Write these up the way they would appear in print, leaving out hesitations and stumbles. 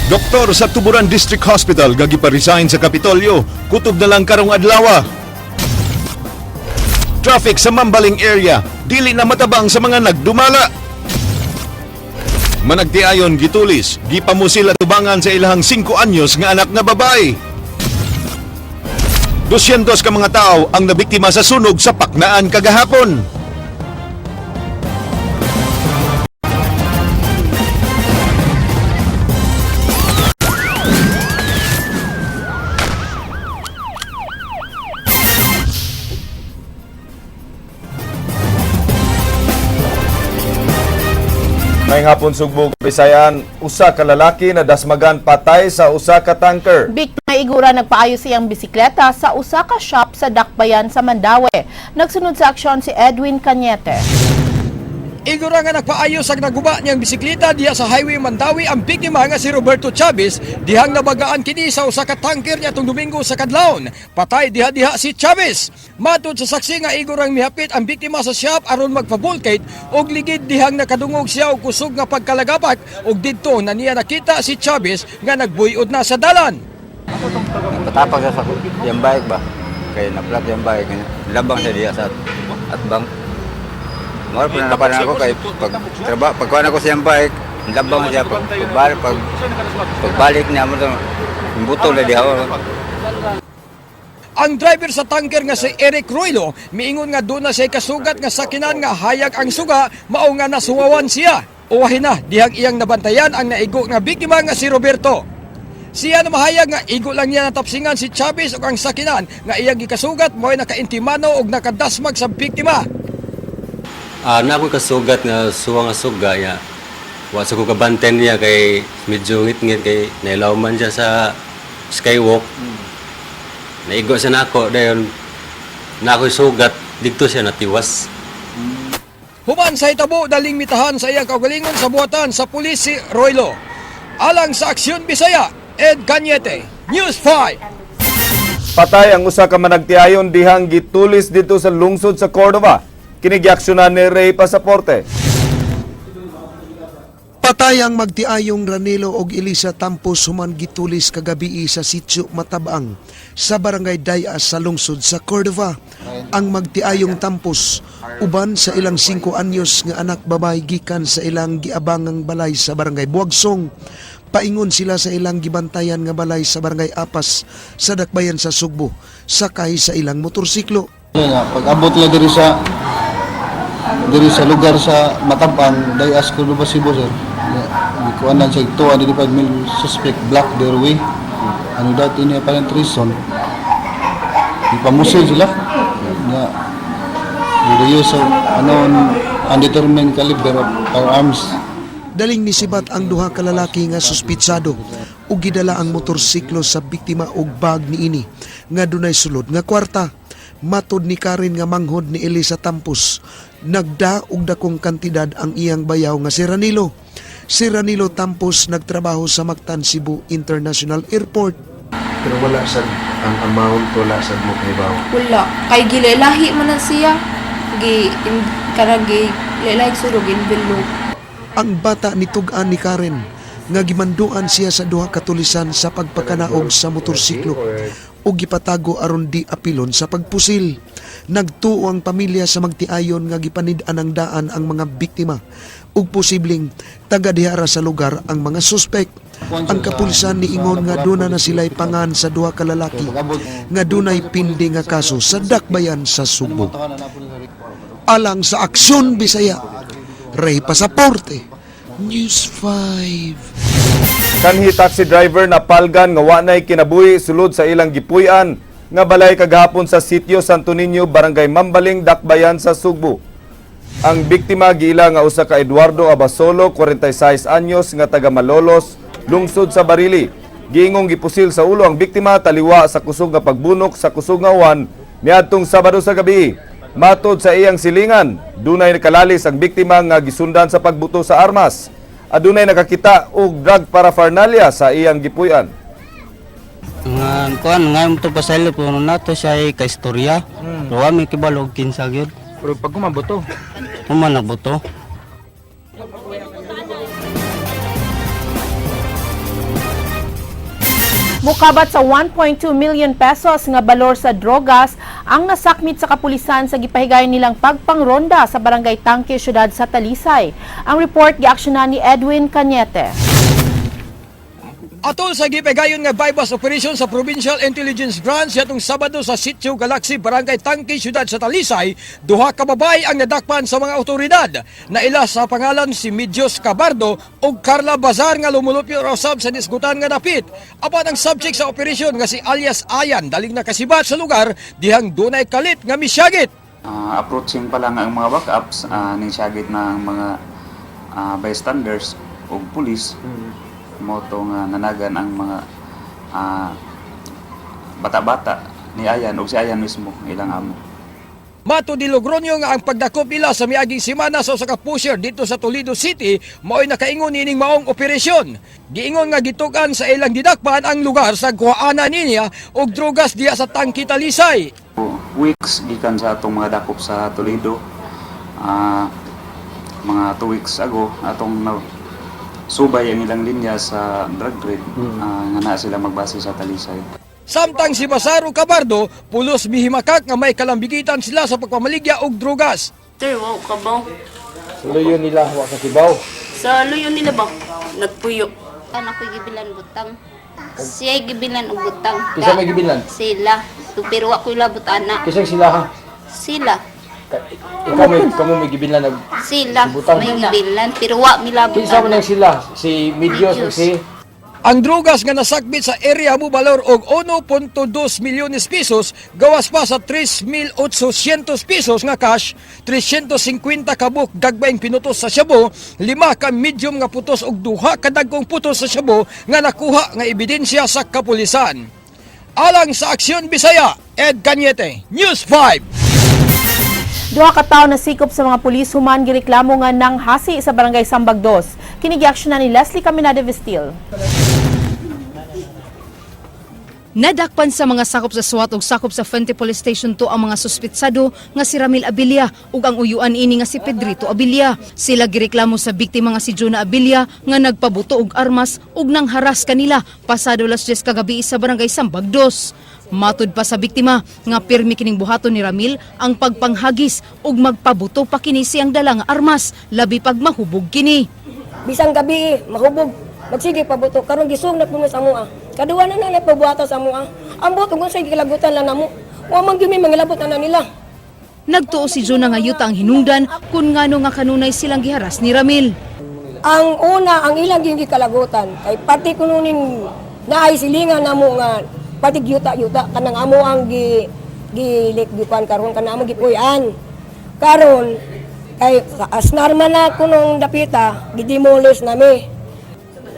Doktor sa Tuburan District Hospital gagipa-resign sa Kapitolyo. Kutob na lang karong adlaw. Traffic sa Mambaling area, dili na matabang sa mga nagdumala. Managtiayon gitulis, gipamusil at tubangan sa ilahang 5 anyos nga anak nga babae. 200 ka mga tao ang nabiktima sa sunog sa Paknaan kagahapon. May hapon Sugbo, Bisayan, usa ka lalaki na dasmagan patay sa usa ka tanker. Biktima igura nagpaayos siyang bisikleta sa usa ka shop sa Dakbayan sa Mandaue. Nagsunod sa aksyon si Edwin Cañete. Igura nga nagpaayos ang naguba niyang bisikleta diha sa Highway Mandawi ang biktima nga si Roberto Chavez dihang nabagaan kini sa usa ka tanker niya tong Domingo sa kadlawon. Patay diha-diha si Chavez. Matod sa saksi nga igurang mihapit ang biktima sa shop aron magpabulkate og ligid dihang nakadungog siya og kusog nga pagkalagapak og didto na niya nakita si Chavez nga nagbuyod na sa dalan. Patapag sa yung bike ba? Kaya naplat yung bike. Labang sa diya sa atbang. Mara pa na ako kay pag trabaho pag kuha na ko sa iyang bike, labang siya pag pagbalik pag pagbalik niya mo to buto na diha. Ang driver sa tanker nga si Eric Ruilo miingon nga doon na siya kasugat nga sakinan nga hayag ang suga mao nga nasuwawan siya. Uwahin na dihang iyang nabantayan ang naigo nga biktima nga si Roberto. Siya na mahayag nga igo lang niya natapsingan si Chavez ug ang sakinan nga iyang gikasugat mo'y nakaintimano og nakadasmag sa biktima. Ah, na ako'y kasugat nga suwa nga suga ya. Wa sa ko kabanten niya kay medyo ngit-ngit kay nailaw man siya sa skywalk. Naigo siya nako dayon na ako'y sugat didto siya natiwas. Human sa hitabo daling mitahan sa iyang kaugalingon sa buhatan sa pulis si Roilo. Alang sa Aksyon Bisaya, Ed Cañete, News 5. Patay ang usa ka managtiayon dihang gitulis dito sa lungsod sa Cordova. Kini giaksyonan ni Ray Pasaporte. Patay ang magtiayong Ranilo og Elisa Tampos human gitulis kagabi sa sitio Matabang sa barangay Dayas sa lungsod sa Cordova. Ang magtiayong Tampos uban sa ilang 5 anyos nga anak babay gikan sa ilang giabangang balay sa barangay Buagsong. Paingon sila sa ilang gibantayan nga balay sa barangay Apas sa Dakbayan sa Sugbo sakay sa ilang motorsiklo. Yun nga, pag abot nila diri sa lugar sa Matabang, Dayas, Cordova, Cebu, sir. Gikuan lang siya, two identified male suspect block their way. Ano that any apparent reason. Ipamusil sila. Nga, with the use of unknown undetermined caliber of firearms. Daling nisibat ang duha ka lalaki nga suspitsado ug gidala ang motorsiklo sa biktima og bag niini nga dunay sulod nga kwarta. Matod ni Karen nga manghod ni Elisa Tampos, nagda og dakong kantidad ang iyang bayaw nga si Ranilo. Si Ranilo Tampos nagtrabaho sa Mactan Cebu International Airport. Pero wala sad ang amount, wala sad mo kahibaw. Wala. Kay gilalahi man na siya. Gi in, kanang gi lahi sulog envelope. Ang bata ni tug-an ni Karen nga gimanduan siya sa duha ka tulisan sa pagpakanaog sa motorsiklo ug gipatago aron di apilon sa pagpusil. Nagtuo ang pamilya sa magtiayon nga gipanid-an ang daan ang mga biktima ug posibleng taga dihara sa lugar ang mga suspek. Ang kapulisan niingon nga duna na sila'y pangan sa duha ka lalaki nga dunay pindi nga kaso sa Dakbayan sa Sugbo. Alang sa Aksyon Bisaya, Ray Pasaporte, News 5. Kanhi taxi driver na palgan nga wa nay kinabuhi sulod sa ilang gipuy-an nga balay kagahapon sa sitio Santo Niño, Barangay Mambaling, Dakbayan sa Sugbo. Ang biktima giila nga usa ka Eduardo Abasolo, 46 anyos nga taga Malolos, lungsod sa Barili. Giingong gipusil sa ulo ang biktima taliwa sa kusog nga pagbunok sa kusog nga uwan niadtong Sabado sa gabi. Matod sa iyang silingan, dunay nakalalis ang biktima nga gisundan sa pagbuto sa armas. Adunay nakakita og drug paraphernalia sa iyang gipuy-an. Nga kuan nga mo to pasaylo pero nato siya ay kaistorya. Pero wa mi kibalo og kinsa gyud. Pero pag kumabuto, Human nagbuto. Mukabat sa 1.2 million pesos nga balor sa drogas ang nasakmit sa kapulisan sa gipahigayon nilang pagpangronda sa Barangay Tangke, Siyudad sa Talisay. Ang report giaksyonan ni Edwin Cañete. Atol sa gipegayon nga bypass operation sa Provincial Intelligence Branch yatong Sabado sa Sitio Galaxy, Barangay Tangke, Siyudad sa Talisay, duha ka babae ang nadakpan sa mga otoridad. Naila sa pangalan si Midyos Cabardo ug Carla Bazar nga lumulupyo raw sab sa disgutan nga dapit. Apan ang subject sa operasyon nga si alias Ayan daling nakasibat sa lugar dihang dunay kalit nga misyagit. Approaching pa lang ang mga backups, ning syagit na ang mga bystanders ug pulis, mo to nga nanagan ang mga bata-bata ni Ayan ug si Ayan mismo ilang amo. Mato di Logroño nga ang pagdakop nila sa miaging semana sa usa ka pusher dito sa Toledo City mao'y nakaingon nining maong operasyon. Giingon nga gitukan sa ilang didakpan ang lugar sa kuhaana niya og drogas diya sa Tangki, Talisay. Weeks gikan sa atong mga dakop sa Toledo, mga 2 weeks ago atong na subay ang ilang linya sa drug trade, nga naa sila magbase sa Talisay. Samtang si Basaro Cabardo pulos mihimakak nga may kalambigitan sila sa pagpamaligya og drogas. Sir, wow ka ba? Luyo nila, wa ka kibaw. Sa luyo nila ba? Nagpuyo. Anak ko gibilan butang. Siya gibilan og butang. Kinsa may gibilan? Sila. So, pero wa ko labot ana. Kisang sila ha? Sila. Ikaw may kamo may gibilan nag Sila. Butang. May gibilan pero wa mi labot Kinsa man ana. ang sila? Si Midyos ug si Ang drogas nga nasakbit sa area mobalor og 1.2 milyones pesos gawas pa sa 3,800 pesos nga cash, 350 kabuk gagbayng pinutos sa shabu, lima ka medium nga putos ug duha ka dagkong putos sa shabu nga nakuha nga ebidensya sa kapulisan. Alang sa Aksyon Bisaya, Ed Cañete, News 5. Duha ka tawo nasikop sa mga pulis human gireklamo nga nanghasi sa Barangay Sambag 2. Kini giaksyonan ni Leslie Caminada Vestil. Nadakpan sa mga sakop sa SWAT ug sakop sa Fuente Police Station 2 ang mga suspitsado nga si Ramil Abilia ug ang uyuan ini nga si Pedrito Abilia. Sila gireklamo sa biktima nga si Jonah Abilia nga nagpabuto og armas ug nangharas kanila pasado las 10 kagabi sa barangay Sambag 2. Matud pa sa biktima nga pirmi kining buhaton ni Ramil ang pagpanghagis ug magpabuto pa kini siyang dala nga armas labi pag mahubog kini. Bisang gabi mahubog, magsige pabuto karon gisung na puno sa amoa. Kaduwa na na pabuhata sa amoa. Ambot kung unsay gilagutan lang namo. Wa man gyud may mangilabot ana nila. Nagtuo si Jonah nga yuta ang hinungdan kung ngano nga kanunay silang giharas ni Ramil. Ang una ang ilang gyud gikalagutan kay pati kuno ning naay silingan namo nga pati yuta-yuta kanang amo ang gi gilikgipan karon kanang amo gipuy-an. Karon kay asnar man na kunong dapita gidemolish nami.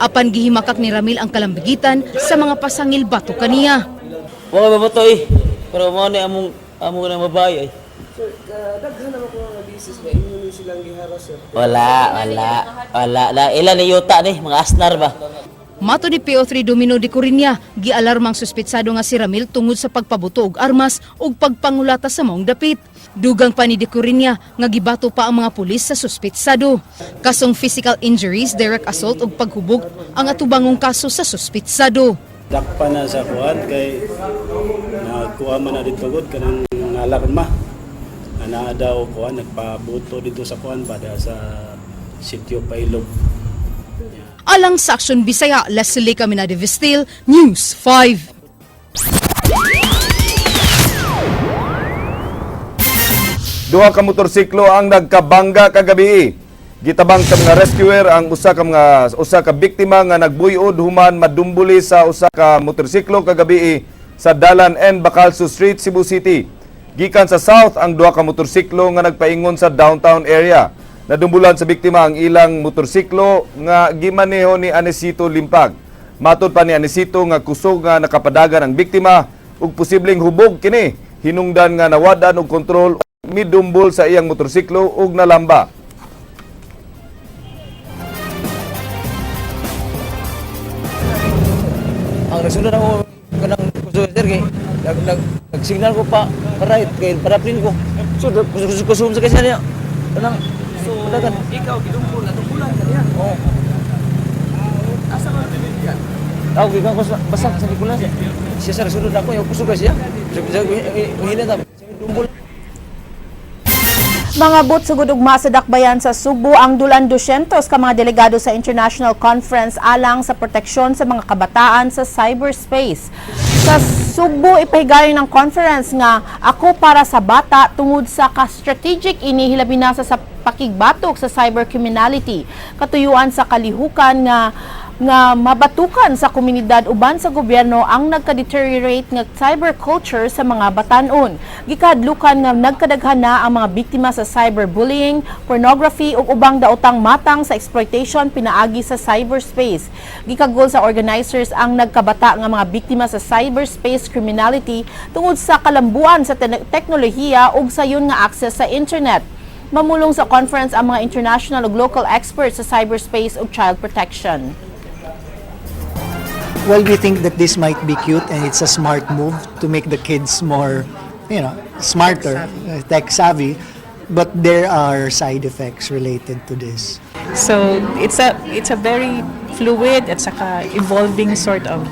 Apan gihimakak ni Ramil ang kalambigitan sa mga pasangil bato kaniya. Wa mabato eh. Pero mao ni among amo ng babae eh. Wala, wala, wala. La ila ni yuta ni mga asnar ba. Mato ni PO3 Domino de Corinia, gialarmang suspetsado nga si Ramil tungod sa pagpabuto og armas ug pagpangulata sa maong dapit. Dugang pa ni de Corinia nga gibato pa ang mga pulis sa suspetsado. Kasong physical injuries, direct assault ug paghubog ang atubangong kaso sa suspetsado. Dakpa na sa kuan kay nagkuha man na dito gud kanang alarma. Ana daw kuan nagpabuto dito sa kuan ba diha sa sitio Pailog. Alang sa Aksyon Bisaya, Leslie Caminade Vestil, News 5. Duha ka motorsiklo ang nagkabangga kagabi. Gitabang sa mga rescuer ang usa ka biktima nga nagbuyod human madumbuli sa usa ka motorsiklo kagabi sa Dalan N Bacalso Street, Cebu City. Gikan sa south ang duha ka motorsiklo nga nagpaingon sa downtown area. Nadumbulan sa biktima ang ilang motorsiklo nga gimaneho ni Anesito Limpag. Matod pa ni Anesito nga kusog nga nakapadagan ang biktima ug posibleng hubog kini hinungdan nga nawad-an og kontrol midumbol sa iyang motorsiklo ug nalamba. Ang nasunod ako kanang kusog sir kay nag nag nagsignal ko pa pa right kay paraplin ko. So kusog kusog sa kasi niya. Kanang so Ikaw gidumbol, nadumbulan ka niya. Oo. Asa ka tinigyan? Ako gikan ko basta sa likuran siya. Siya sa sulod ako, yung kusog siya. Hina ta. Dumbol. Mga but sugod ugma sa dakbayan sa Sugbo ang dulan 200 ka mga delegado sa International Conference alang sa proteksyon sa mga kabataan sa cyberspace. Sa Sugbo ipahigayon ng conference nga Ako para sa Bata tungod sa ka-strategic ini hilabi na sa pakigbatok sa cybercriminality, katuyuan sa kalihukan nga nga mabatukan sa komunidad uban sa gobyerno ang nagka-deteriorate nga cyberculture sa mga batanon. Gikadlukan nga nagkadaghan na ang mga biktima sa cyberbullying, pornography ug ubang daotang matang sa exploitation pinaagi sa cyberspace. Gikagol sa organizers ang nagkabata nga mga biktima sa cyberspace criminality tungod sa kalambuan sa teknolohiya ug sayon nga access sa internet. Mamulong sa conference ang mga international ug local experts sa cyberspace ug child protection. Well, we think that this might be cute and it's a smart move to make the kids more smarter, tech savvy, but there are side effects related to this. So it's a very fluid at saka evolving sort of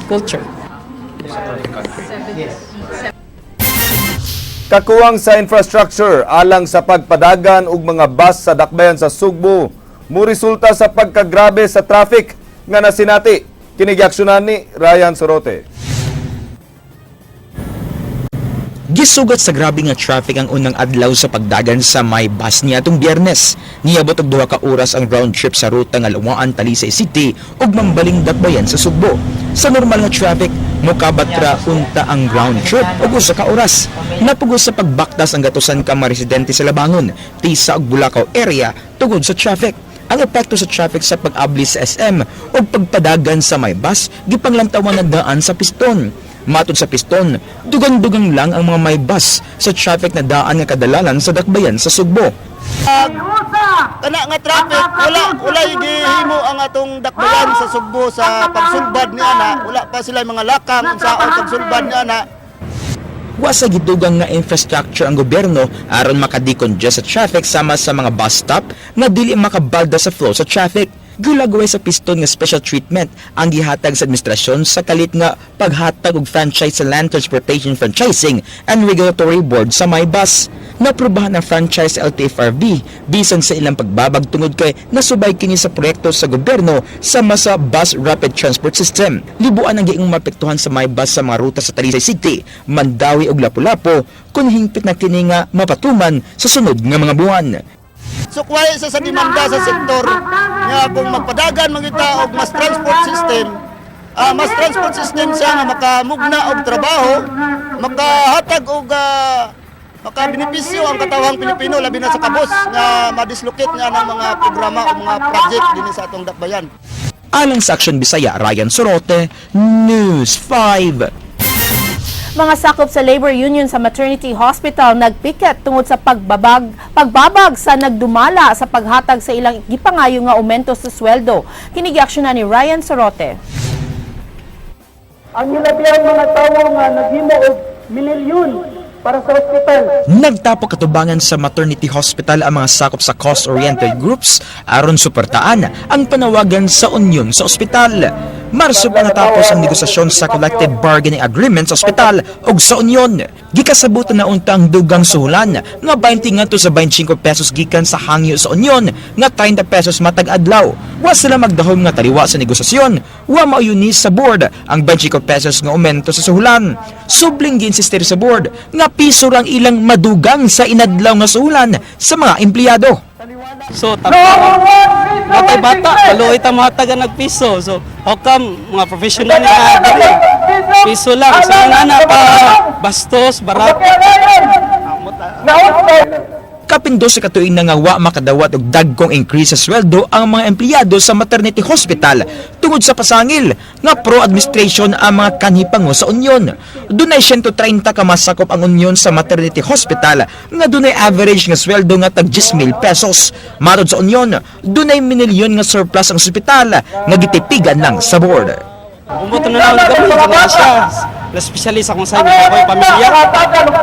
culture. Kakuwang sa infrastructure alang sa pagpadagan og mga bus sa dakbayan sa Sugbo muresulta sa pagkagrabe sa traffic nga nasinati. Kini giaksyonan ni Ryan Sorote. Gisugat sa grabe nga traffic ang unang adlaw sa pagdagan sa My Bus niadtong Biyernes. Niabot og 2 ka oras ang round trip sa ruta nga Lawaan, Talisay City ug Mambaling, Dakbayan sa Sugbo. Sa normal nga traffic, mokabat ra unta ang round trip og 1 ka oras. Napugos sa pagbaktas ang gatusan ka mga residente sa Labangon, Tisa ug Bulacau area tungod sa traffic. Ang epekto sa traffic sa pag-abli sa SM ug pagpadagan sa My Bus gipanglantawan na daan sa piston. Matod sa piston, dugang-dugang lang ang mga My Bus sa traffic na daan nga kadalanan sa dakbayan sa Sugbo. Kana nga traffic, wala wala gihimo ang atong dakbayan sa Sugbo sa pagsulbad ni ana. Wala pa sila mga lakang unsaon pagsulbad ni ana. Wa sa gidugang nga infrastructure ang gobyerno aron makadecongest sa traffic sama sa mga bus stop nga dili makabalda sa flow sa traffic. Gilagway sa piston nga special treatment ang gihatag sa administrasyon sa kalit nga paghatag og franchise sa Land Transportation Franchising and Regulatory Board sa MyBus. Naprobahan ang franchise LTFRB bisan sa ilang pagbabag tungod kay nasubay kini sa proyekto sa gobyerno sama sa Bus Rapid Transport System. Libuan ang giingong maapektuhan sa MyBus sa mga ruta sa Talisay City, Mandaue ug Lapu-Lapu kung hingpit na kini nga mapatuman sa sunod nga mga buwan. Sukway sa demanda sa sektor nga kung magpadagan mangita og mass transport system, mass transport system siya nga makamugna og trabaho, makahatag og makabenepisyo ang katawhang Pilipino, labi na sa kabos nga madislocate nga ng mga programa o mga project dinhi sa atong dakbayan. Alang sa Action Bisaya, Ryan Sorote, News 5. Mga sakop sa labor union sa maternity hospital nagpiket tungod sa pagbabag sa nagdumala sa paghatag sa ilang gipangayo nga aumento sa sweldo. Kini giaksyonan ni Ryan Sorote. Ang hilabihan mga tawo nga naghimo og milyon para sa ospital. Nagtapok katubangan sa maternity hospital ang mga sakop sa cause-oriented groups aron suportaan ang panawagan sa union sa ospital. Marso pa natapos ang negosasyon sa collective bargaining agreement sa ospital ug sa union. Gikasabutan na unta ang dugang suhulan nga 20 ngadto sa 25 pesos gikan sa hangyo sa union nga 30 pesos matag adlaw. Wa sila magdahom nga taliwa sa negosasyon. Wa mauyuni sa board ang 25 pesos nga aumento sa suhulan. Subling giinsistir sa board nga piso rang ilang madugang sa inadlaw nga suhulan sa mga empleyado. So, batay bata, kaluoy ta mohatagan og piso. So, how come mga professional nga diri piso lang. So, ang ana pa bastos, barat. Kapin 12 ka tuig na nga wa makadawat og dagkong increase sa sweldo ang mga empleyado sa maternity hospital tungod sa pasangil nga pro-administration ang mga kanhipango sa union. Dunay 130 ka masakop ang union sa maternity hospital nga dunay average nga sweldo nga tag 10,000 pesos. Matod sa union, dunay minilyon nga surplus ang ospital nga gitipigan lang sa board. Umuto na lang gamay na siya. Especially sa kung saan ako'y pamilya.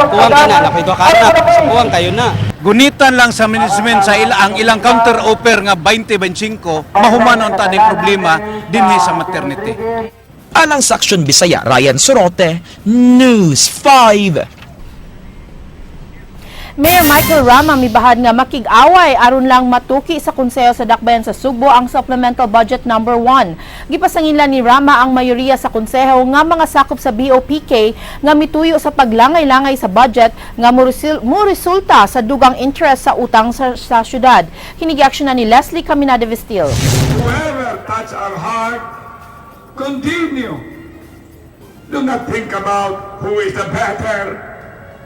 Kuwang ka na, ako'y duha ka anak. So, kuwang kayo na. Gunitan lang sa management sa ang ilang counter offer nga 20-25, mahuman ang taning problema dinhi sa maternity. Alang sa Aksyon Bisaya, Ryan Sorote, News 5. Mayor Michael Rama mibahad nga makig-away aron lang matuki sa konseho sa Dakbayan sa Sugbo ang Supplemental Budget Number 1. Gipasanginlan ni Rama ang mayoriya sa konseho nga mga sakop sa BOPK nga mituyo sa paglangay-langay sa budget nga moresulta sa dugang interest sa utang sa syudad. Kini giaksyonan ni Leslie Caminada Vestil. Whoever touch our heart, continue. Do not think about who is the better,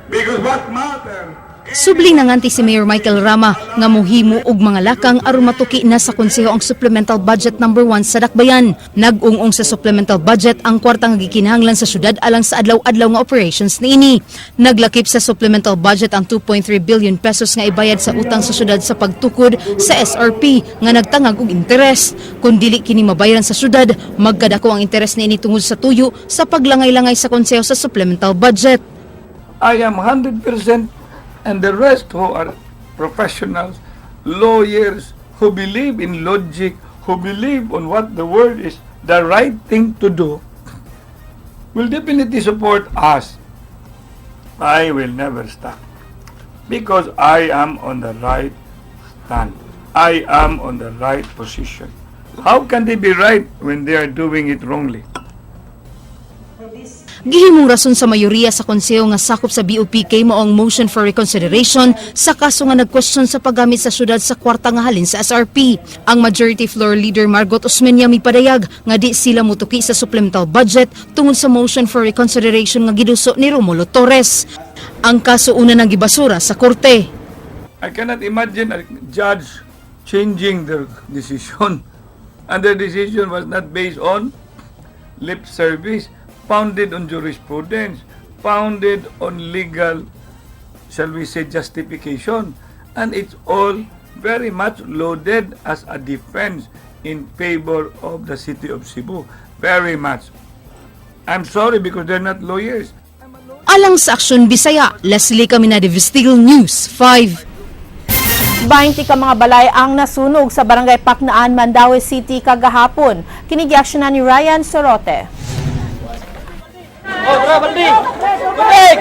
because what matter Subling nanganti si Mayor Michael Rama nga muhimo og mga lakang aron matuki na sa konseho ang Supplemental Budget Number 1 sa Dakbayan. Nag-ung-ong sa supplemental budget ang kwarta nga gikinahanglan sa syudad alang sa adlaw-adlaw nga operations niini. Naglakip sa supplemental budget ang 2.3 billion pesos nga ibayad sa utang sa syudad sa pagtukod sa SRP nga nagtangag og interes. Kung dili kini mabayaran sa syudad, magkadako ang interes niini tungod sa tuyo sa paglangay-langay sa konseho sa supplemental budget. I am 100% and the rest who are professionals, lawyers, who believe in logic, who believe on what the word is the right thing to do, will definitely support us. I will never stop because I am on the right stand. I am on the right position. How can they be right when they are doing it wrongly? Gihimong rason sa mayoriya sa konseho nga sakop sa BOPK mao ang motion for reconsideration sa kaso nga nagkwestiyon sa paggamit sa syudad sa kwarta nga halin sa SRP. Ang Majority Floor Leader Margot Osmeña mipadayag nga di sila mutuki sa supplemental budget tungod sa motion for reconsideration nga giduso ni Romulo Torres. Ang kaso una nang gibasura sa korte. I cannot imagine a judge changing their decision. And their decision was not based on lip service, founded on jurisprudence, founded on legal, shall we say, justification. And it's all very much loaded as a defense in favor of the city of Cebu. Very much. I'm sorry because they're not lawyers. Alang sa Aksyon Bisaya, Leslie Caminade Vestil, News 5. 20 ka mga balay ang nasunog sa Barangay Paknaan, Mandaue City kagahapon. Kini giaksyonan ni Ryan Sorote. Oh, tara, Baldi! Balik!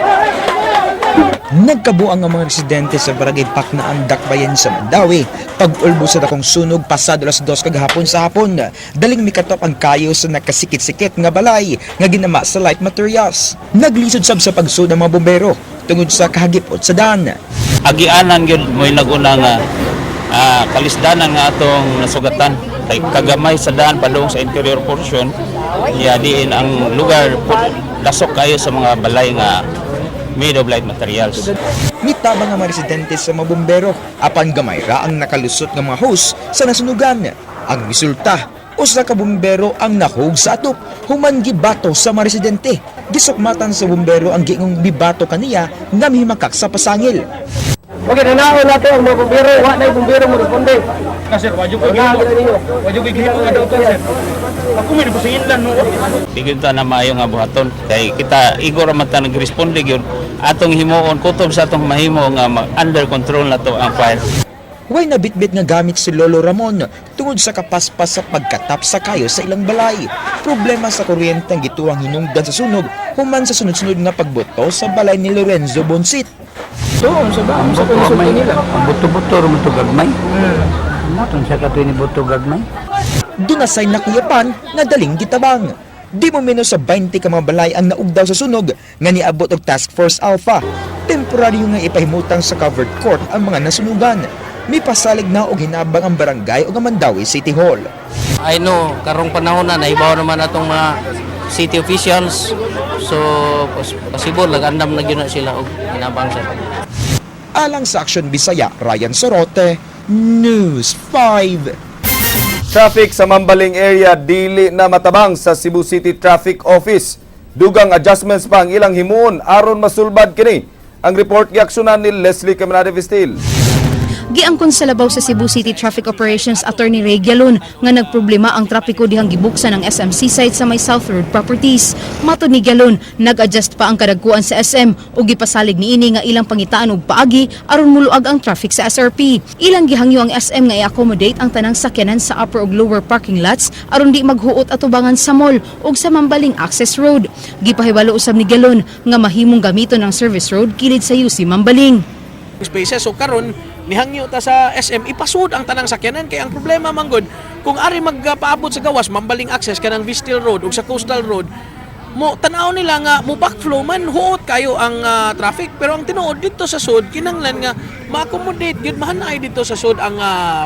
Nagkabuang ang mga residente sa Barangay Paknaan, Dakbayan sa Mandaue. Pag-ulbo sa dakong sunog pasado alas 2 kagahapon sa hapon. Daling mikatop ang kayo sa nakasikit-sikit nga balay nga ginama sa light materials. Naglisod sab sa pagsud ang mga bombero tungod sa kahagipot sa daan. Agianan gyud mo'y naguna nga kalisdanan nga atong nasugatan kay kagamay sa daan padung sa interior portion ya, diin ang lugar lasok kayo sa mga balay nga made of light materials. Mitabang ang mga residente sa mga bombero apan gamay ra ang nakalusot nga mga hose sa nasunugan. Ang resulta, usa ka bumbero ang nahug sa atop human gibato sa mga residente. Gisukmatan sa bumbero ang giingong bibato kaniya nga mihimakak sa pasangil. Okay, nanaon nato ang mga bumbero, wa na bumbero mo responde. Na sir, wadyo ko gihimo. Wadyo ko gihimo nga daw sir. Ako may nagpasinginlan no. Di gyud ta na maayo nga buhaton kay kita igor man ta nagresponde gyud atong himuon kutob sa atong mahimo nga under control na to ang fire. Way nabitbit nga gamit si Lolo Ramon tungod sa kapaspas sa pagkatap sa kayo sa ilang balay. Problema sa kuryente ang gituwang hinungdan sa sunog human sa sunod-sunod nga pagbuto sa balay ni Lorenzo Bonsit. So, sa ba? Sa konsulti nila. Buto-buto ra man to gagmay. Mo sa katoy ni buto gagmay. Dunasay nakuyapan nga daling gitabang. Di mo menos sa 20 ka mga balay ang naugdaw sa sunog nga niabot og Task Force Alpha. Temporaryo nga ipahimutang sa covered court ang mga nasunugan. Mipasalig na og hinabang ang barangay ug ang Mandaue City Hall. I know, karong panahon na, naibaw naman atong mga city officials. So, possible, nag-andam na gyud na sila og hinabang sa Alang sa Aksyon Bisaya, Ryan Sorote, News 5. Traffic sa Mambaling area dili na matabang sa Cebu City Traffic Office. Dugang adjustments pa ang ilang himuon aron masulbad kini. Ang report giaksyonan ni Leslie Caminade Vestil. Giangkon sa labaw sa Cebu City Traffic Operations Attorney Ray Gyalon nga nagproblema ang trapiko dihang gibuksan ang SM Seaside sa may South Road Properties. Matod ni Gyalon, nag-adjust pa ang kadagkuan sa SM ug gipasalig niini nga ilang pangitaan og paagi aron muluag ang traffic sa SRP. Ilang gihangyo ang SM nga i-accommodate ang tanang sakyanan sa upper ug lower parking lots aron di maghuot atubangan sa mall ug sa Mambaling Access Road. Gipahibalo usab ni Gyalon nga mahimong gamiton ang service road kilid sa UC Mambaling. Spaces. So karon nihangyo ta sa SM ipasud ang tanang sakyanan kay ang problema manggod kung ari magpaabot sa gawas Mambaling Access kanang Vistil Road ug sa Coastal Road, mo tan-aw nila nga mo backflow man, huot kayo ang traffic. Pero ang tinuod dito sa sud, kinahanglan nga ma-accommodate gyud, mahanay dito sa sud ang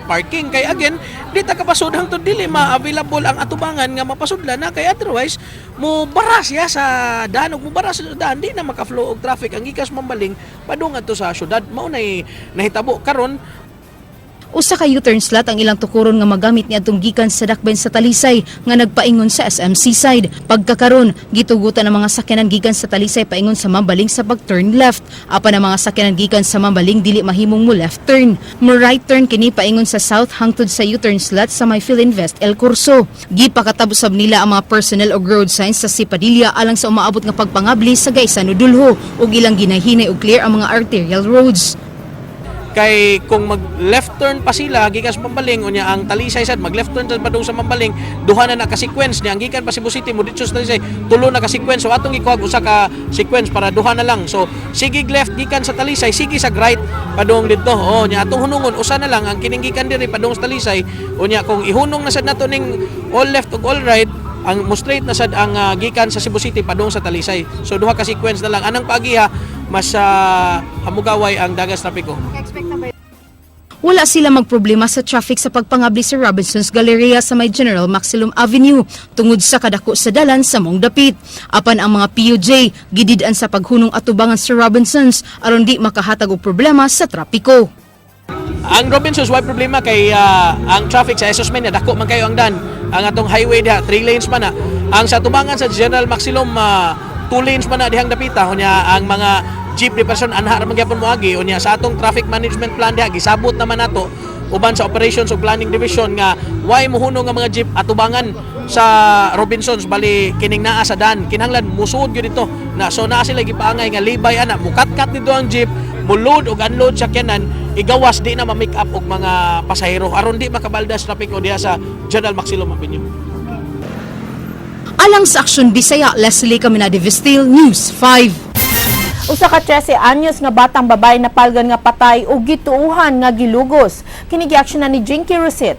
parking kay again di ta kapasud hangtod dili ma-available ang atubangan nga mapasudlan na, kay otherwise mo bara siya sa daan ug mo bara sa daan, di na maka-flow og traffic ang gikas Mambaling padung adto sa syudad. Mao nay nahitabo karon. Usa ka U-turn slot ang ilang tukuron nga magamit niadtong gikan sa dakbayan sa Talisay nga nagpaingon sa SM Seaside. Pagkakaron, gitugutan ang mga sakyanan gikan sa Talisay paingon sa Mambaling sa pag-turn left. Apan ang mga sakyanan gikan sa Mambaling dili mahimong mo left turn. Mo right turn kini paingon sa south hangtod sa U-turn slot sa may Filinvest El Corso. Gipakatab usab nila ang mga personnel og road signs sa C. Padilla alang sa umaabot nga pagpangabli sa Gaisano Dulho ug ilang ginahinay og clear ang mga arterial roads. Kay kung mag left turn pa sila gikan sa Mambaling, unya ang Talisay sad mag left turn sad padung sa Mambaling, duha na ka sequence niya. Ang gikan pa Cebu City mo didto sa Talisay, tulo na ka sequence. So atong gikuha usa ka sequence para duha na lang. So sige left gikan sa Talisay, sige sa right padung didto. Oh, nya atong hunungon usa na lang ang kining gikan diri padung sa Talisay. Unya kung ihunong na sad nato ning all left ug all right, ang mo straight na sad ang gikan sa Cebu City padung sa Talisay. So duha ka sequence na lang anang pagiha, mas hamugaway ang dagas trapiko. Wala sila magproblema sa traffic sa pagpangabli sa Robinson's Galleria sa may General Maxilom Avenue tungod sa kadako sa dalan sa mong dapit. Apan ang mga PUJ gidid-an sa paghunong atubangan sa Robinsons aron di makahatag og problema sa trapiko. Ang Robinsons way problema kay ang traffic sa Jesus Mena dako man kayo ang dan. Ang atong highway diha, 3 lanes man na. Ang sa tubangan sa General Maxilom, 2 lanes man na dihang dapita. Unya ang mga jeep di person anha ra man gyapon moagi. Unya sa atong traffic management plan diha, gisabot naman nato uban sa Operations ug Planning Division nga way muhunong nga mga jeep atubangan sa Robinsons, bali kining naa sa dan kinahanglan musuod gyud dito na. So naa sila gipaangay nga libay ana, mukatkat dito ang jeep, mo-load og unload sa sakyanan, igawas di na ma-make up og mga pasahero aron di makabaldas trapiko diha sa General Maxilom Avenue. Alang sa Aksyon Bisaya, Leslie Caminade Vistil, News 5. Usa ka 13 anyos nga batang babae napalgan nga patay ug gituuhan nga gilugos. Kini giaksyonan ni Jinky Rosit.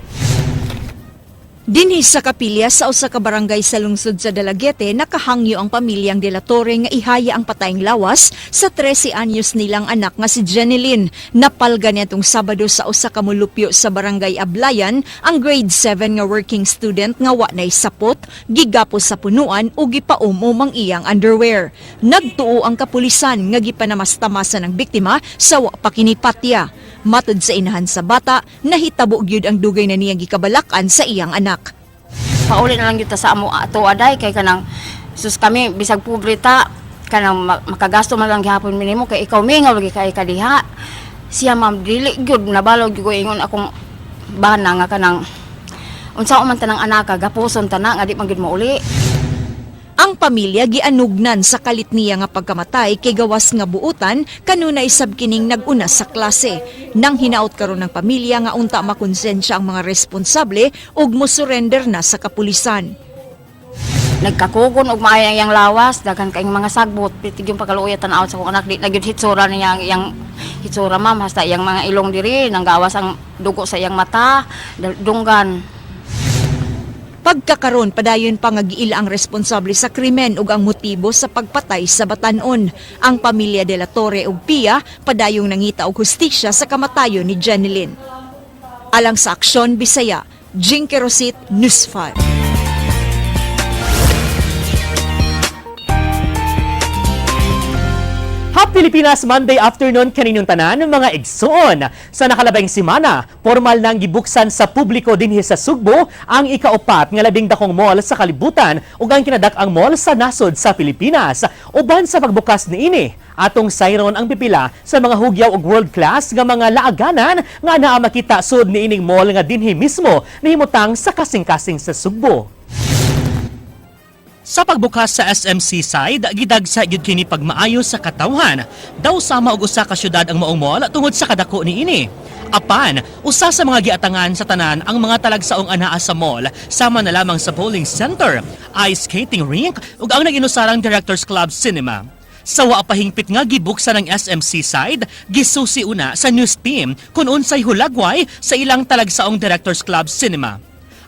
Dinhi sa kapilya sa usa ka barangay sa lungsod sa Dalaguete, nakahangyo ang pamilyang De La Torre nga ihaya ang patayng lawas sa 13 anyos nilang anak nga si Jeneline. Napalga niadtong Sabado sa usa ka mulupyo sa barangay Ablayan ang grade 7 nga working student nga wa nay sapot, gigapos sa punuan ug gipaumom ang iyang underwear. Nagtuo ang kapulisan nga gipanamastamasan ang biktima sa wa pa kini patya. Matod sa inahan sa bata, nahitabo gyud ang dugay na niyang gikabalak-an sa iyang anak. Pauli na lang gyud ta sa amo ato aday kay kanang sus kami bisag pobre ta, kanang makagasto man lang gihapon minimo kay ikaw mingaw lagi kay kadiha. Siya, ma'am, dili gyud nabalo gyud ko ingon akong bana nga kanang unsa man tanang anaka gapuson ta na nga di man gyud mouli. Ang pamilya gianugnan sa kalit niya nga pagkamatay kay gawas nga buutan kanunay sab kining nag-una sa klase. Nang hinaot karon ng pamilya nga unta makonsensya ang mga responsable ug mo surrender na sa kapulisan. Nagkakugon og maayo ang iyang lawas, daghan kayong mga sagbot, pitig yung pagkaluoy tan-aw sa akong anak, di na gyud hitsura niya ang iyang hitsura, ma'am, hasta iyang mga ilong diri nanggawas ang dugo sa iyang mata, dunggan. Pagkakaron padayon pa nga giila ang responsable sa krimen ug ang motibo sa pagpatay sa batanon. Ang pamilya de la Torre ug Pia padayong nangita og hustisya sa kamatayon ni Jeneline. Alang sa Aksyon Bisaya, Jinky Rosit, News 5. Pilipinas, Monday afternoon kaninyong tanan, mga igsoon. Sa nakalabing semana, formal nang gibuksan sa publiko dinhi sa Sugbo ang ikaupat nga labing dakong mall sa kalibutan ug ang kinadak-ang mall sa nasod sa Pilipinas. Uban sa pagbukas niini, atong sayron ang pipila sa mga hugyaw ug world class nga mga laaganan nga naa makita sud niining mall nga dinhi mismo nahimutang sa kasing-kasing sa Sugbo. Sa pagbukas sa SM Seaside, gidagsa gyud kini pagmaayo sa katawhan. Daw sama og usa ka syudad ang maong mall tungod sa kadako niini. Apan, usa sa mga giatangan sa tanan ang mga talagsaong anaa sa mall, sama na lamang sa bowling center, ice skating rink ug ang nag-inusarang Directors Club Cinema. Sa wa pahingpit nga gibuksan ang SM Seaside, gisusi una sa news team kung unsay hulagway sa ilang talagsaong Directors Club Cinema.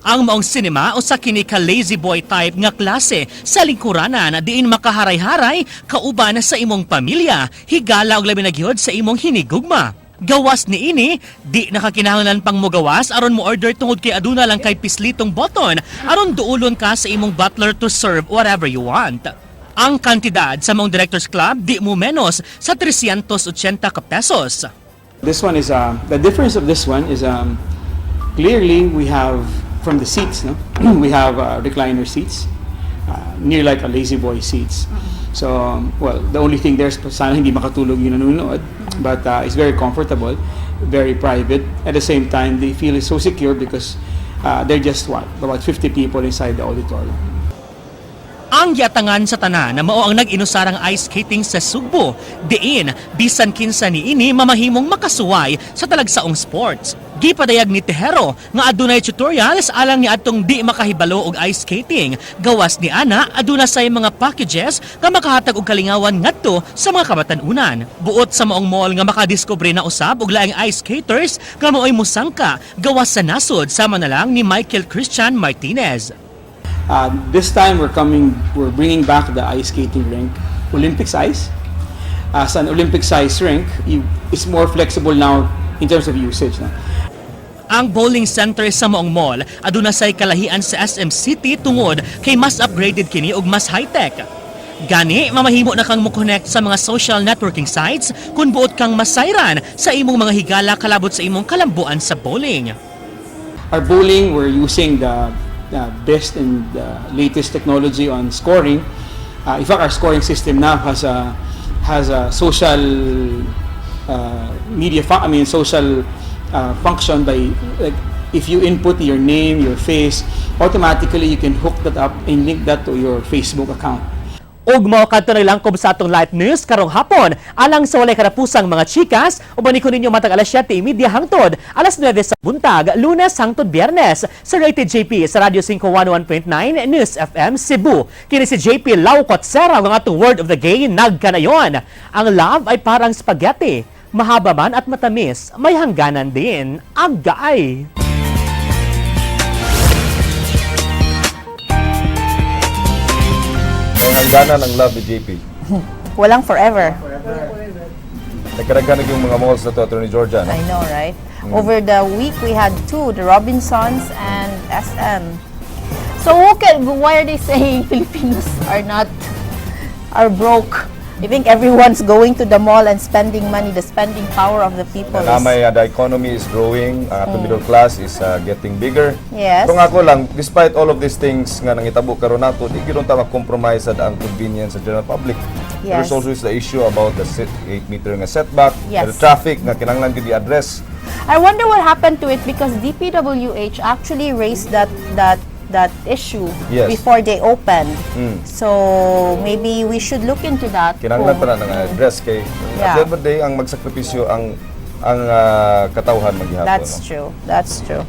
Ang maong cinema usa kini ka lazy boy type nga klase sa lingkuranan diin makaharay-haray kauban sa imong pamilya, higala og labi na gyud sa imong hinigugma. Gawas niini, di nakakinahanglan pang mogawas aron mo order tungod kay aduna lang kay pislitong button aron duulon ka sa imong butler to serve whatever you want. Ang kantidad sa maong Directors Club di mo menos sa 380 ka pesos. This one is the difference of this one is clearly we have from the seats, no? We have recliner seats, near like a lazy boy seats. So, well, the only thing there is sana hindi makatulog yung nanonood, but it's very comfortable, very private. At the same time, they feel so secure because they're just what, about 50 people inside the auditorium. Ang giatangan sa tanan na mao ang nag-inusarang ice skating sa Sugbo. Diin, bisan kinsa niini mamahimong makasuway sa talagsaong sports. Gipadayag ni Tejero nga adunay tutorials alang ni atong di makahibalo og ice skating. Gawas ni ana, aduna say mga packages nga makahatag og kalingawan ngadto sa mga kabatan-unan. Buot sa maong mall nga makadiskubre na usab og laing ice skaters nga maoy musangka gawas sa nasod, sama na lang ni Michael Christian Martinez. This time we're bringing back the ice skating rink, Olympic size. As an Olympic size rink, it's more flexible now in terms of usage. No? Ang bowling center sa maong mall aduna say kalahian sa SM City tungod kay mas upgraded kini ug mas high-tech. Gani, mamahimo na kang mo-connect sa mga social networking sites kung buot kang masayran sa imong mga higala kalabot sa imong kalambuan sa bowling. Our bowling, we're using the best and the latest technology on scoring. In fact, our scoring system now has a social media, I mean, social function by, like, if you input your name, your face, automatically you can hook that up and link that to your Facebook account. Ug mao kadto naglangkob sa atong light news karong hapon. Alang sa walay katapusang mga chikas, uban ko ninyo matag alas 7:30 hangtod alas 9 sa buntag, Lunes hangtod Biyernes sa Rated JP sa Radyo 5 101.9 News FM Cebu. Kini si JP Lau Kotsera ang atong word of the day nagkanayon. Ang love ay parang spaghetti. Mahaba man at matamis, may hangganan din. Agay! May hangganan ang love ni JP. Walang forever. Nagkaraghan yung mga malls na to, Attorney Georgia. No? I know, right? Mm. Over the week, we had two, the Robinsons and SM. So why are they saying Filipinos are not, are broke? I think everyone's going to the mall and spending money. The spending power of the people is. Namay, the economy is growing, ang atong middle class is getting bigger. Pero nga ako lang, despite all of these things nga nangitabo karon nato, di gyud ta ma-compromise sad ang convenience sa general public. There's also is the issue about the 8 meter nga setback, the traffic nga kinahanglan gyud i-address. I wonder what happened to it because DPWH actually raised that issue before they opened. So maybe we should look into that. Kinahanglan pa na nga address kay at the end of the day ang magsakripisyo ang katawhan maghihapon. That's no? true. That's true.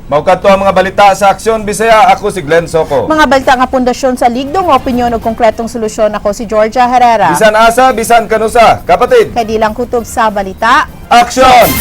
Mao kadto ang mga balita sa Aksyon Bisaya. Ako si Glenn Soco. Mga balita nga pundasyon sa ligdong opinyon ug konkretong solusyon, ako si Georgia Herrera. Bisan asa, bisan kanusa. Kapatid, Kay di lang kutob sa balita. Aksyon!